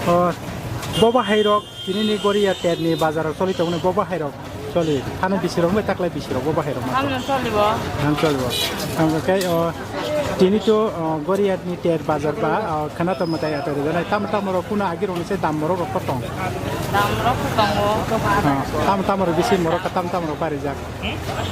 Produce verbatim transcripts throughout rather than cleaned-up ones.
O, bo bahairok tinini Goria terni bazaro choli tongmani bo bahairok choli. Thani bisirok bai taklai bisirok bo bahairok ma. Hamno choli bo. Ham choli bo. Ham kai o tini to, o, Goria ni ter bazar ba, o, khana to matai ato rijanai tam tam rok kuna agi rok ni se dam borok rok kotong. Dam rok kotong bo. Ha, tam tam rok bisi morok tam tam rok bari jak.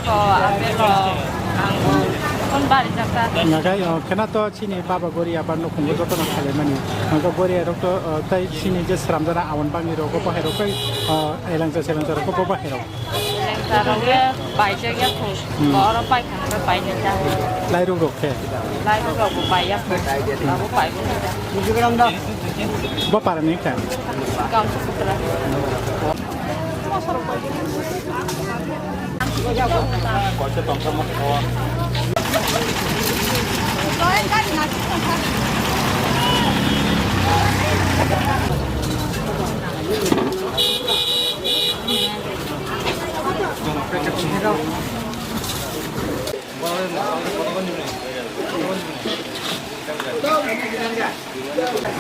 O, apple rok, angur, kon bari jaka. Nagai, o, kena to chini baba Goria ba nukhungo jotono khalaimani. Ang to Goria rok to, o, tai chini je sramjana awan bangni rok bo hai rok kai, o, elangsa selangsa rok bo hai rok. Elangsa rok le bai jak ya kho. Hmm. Oro pai kha bai ni ta. Lai rok rok khe. Lai rok rok bo bai ya kho. Abo bai ni ta. Bo para ni kha. Kam su putra.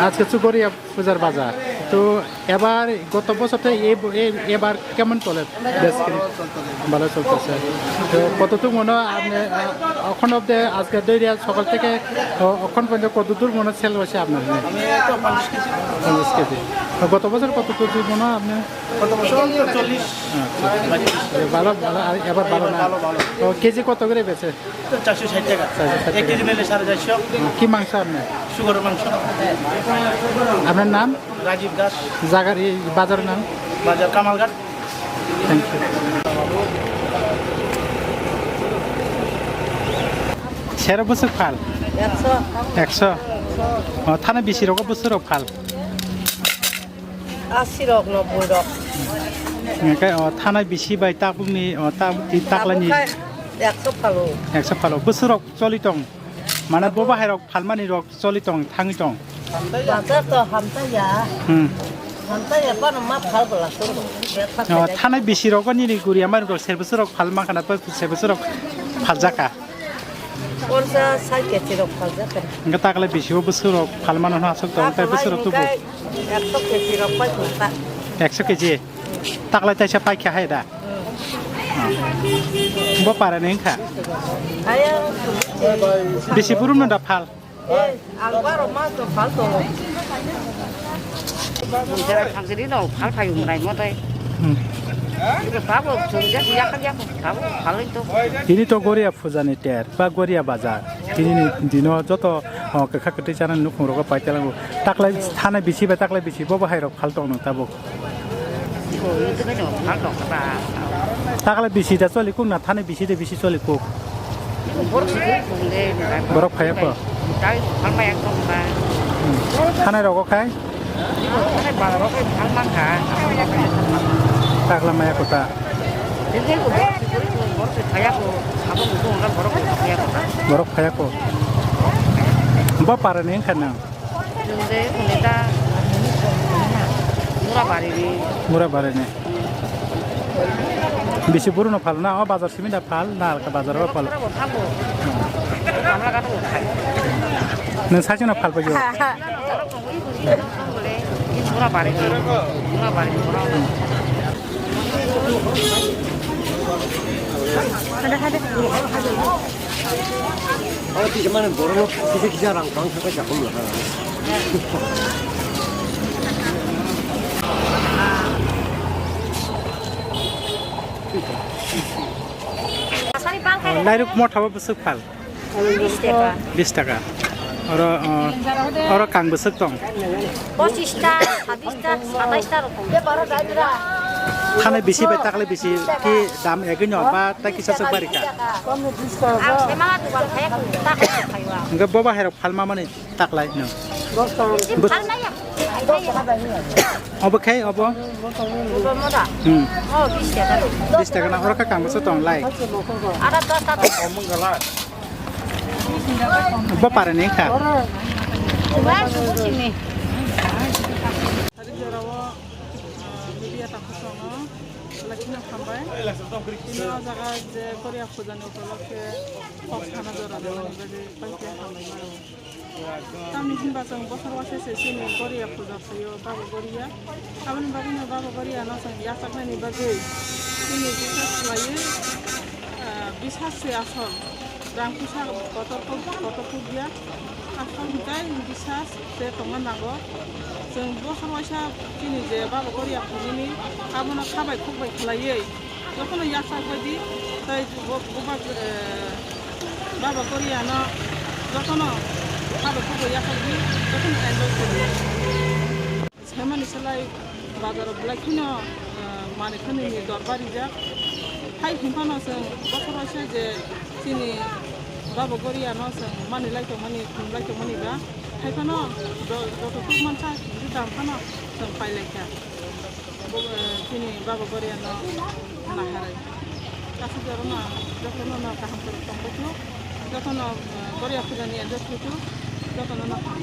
আজকে চুকরিয়া পূজার বাজার। তো এবার গত বছর তো এ-, এ-, এবার কেমন চলে বেচা কিনি? ভালো চলতেছে। তো কতটুকু মনে হয় আপনি, আহ, এখন অবধি আজকে দইরিয়া সকাল থেকে, আহ, এখন পর্যন্ত কতদূর মনে হয় সেল হয়েছে আপনার? আমি তো পঞ্চাশ কেজি। পঞ্চাশ কেজি। তো গত বছর কতটুকু মনে হয় আপনি? কত বছর? চল্লিশ। আচ্ছা। ভালো, ভালো, আর এবার ভালো না? ভালো, ভালো। তো কেজি কত করে বেচে? তো চারশো ষাট টাকা। চারশো ষাট এক টাকা। কেজি নিলে সাড়ে চারশো। কি মাংস আপনার? সুগরুর মাংস। আপনার নাম? রাজীব দাস। জাগার এই বাজারের নাম? বাজার Kamalghat. Thank you. Sero bwswk phal? Ekso. Ekso? O, thana bisi rogo bwswk rok phal? Asi rok, nobboi rok. Hingke, o, thana bisi bai tabukni, o, tabuk-, taklaini. Tabuk khai ekso phalo. Ekso phalo. Bwswk rok choli tong? Mane bo bahai rok phalmani rok choli tong, thangwi tong? Bazar to hamtaiya. Hmm. Hamtaiya, pano ma phal bola soro. O, thanai bisi rogo nini guriya mani rok ser bwswk rok phal mankha na, to ser bwswk rok phaljaka. Porsa sai kechi rok phaljaka. Hingke takle bisi o bwswk rok phal mano hwnwi aswk tong, tai bwswk rok tubu. Ekso kechi rok pai thung ta. Ekso kechi? Taklai taisa paikha hai da? Hmm. Bo para ni wngkha? Ayang. Bisi buru no da phal? Eh, ang baro mas no phal tongo. Jera thangchiri no phal phai umrai mo tai. Hmm. Ibo babo chungjak yak yak babo phal to. Ini to Goria puja ni ter, ba Goria bazar. Ini ni dino joto, o, kwkha kwtwi chana nukhung rogo paitelango. Taklai thana bisi ba taklai bisi bo bahai rok phal tong no tabuk. Taklai bisi da choli kuk na, thani bisi de bisi choli kuk. Borok phaya ko? Hmm. Thanai rogo khai? Takla maya kota. Borok phaya ko? Bo para ni wngkha nang? Chwng je hwnwi ta Murabari ni. Murabari ni. Bisi buru no phal na, o bazar simi da phal, na alka bazar o phal? Bo phal bo. Kamla gata bo phal. Nwng sachi no phal paiyo? Murabari ni. Murabari ni. Hade, hade. Oro tisa mane borok no kisa kisa rang tang thangkha jakum laha. Nairuk motha bo bwswk phal? Bis taka. Bis taka. Oro, o, oro kang bwswk tong? Pochis ta, sabis ta, satais ta rok tong. Thani bisi bai takle bisi ki dam egwi no ba ta kisa chwk bari ka. Ang se mama dukan kaya kung tak kaya. Hingke boba hairok phalma mani taklai no. Phalmaya. Obo khai obo. Boba moda. Hmm. Oh, bis taka. Bis taka na oro ka kang bwsa tong lai. Ara dos taka. Bo pare ni kha. Wah, subuh sini. Hari jora o, ah, media takhuk songno lakhina hambai. Tini o jaga je Korea puja ni upolokhe kok sana jora rwmani bagwi paikhe hambai mano. Tamni hinba chwng bosor waisa se chini Goria puja phaio, Baba Goria. Aboni bagwino Baba Goria no chwng yachaknani bagwi chini bisas khlaiwi, ah, bisas se asol. Rang puisa kotor kok, kotor kok ya. Asol hwnkhe bisas se tongna nango. Chwng bosor waisa chini je Baba Goria phainani abono khabai khukbai khlaiwi. Jotono yachak bai di, tei bo-, bubak, eh, Baba Korea no jotono habo kubo yachak di, jotono enjoy khe di. Saimani salai bazar o belai kheno, eh, manwi khani ni dor barijak. Hai hinphano chwng bokhoro se je chini Baba Korea no chwng mani lai tongmani, khum lai tongmani ba. Hai phano do-, joto tuk mansa, dam phano chwng pai lai kha. Bo, eh, chini Baba Goria no naharwi. Kaisa jora no jotono no kaham kwrwng tongbai thuk, jotono, eh, Goria puja ni enjoy khlai thuk, jotono no kaham.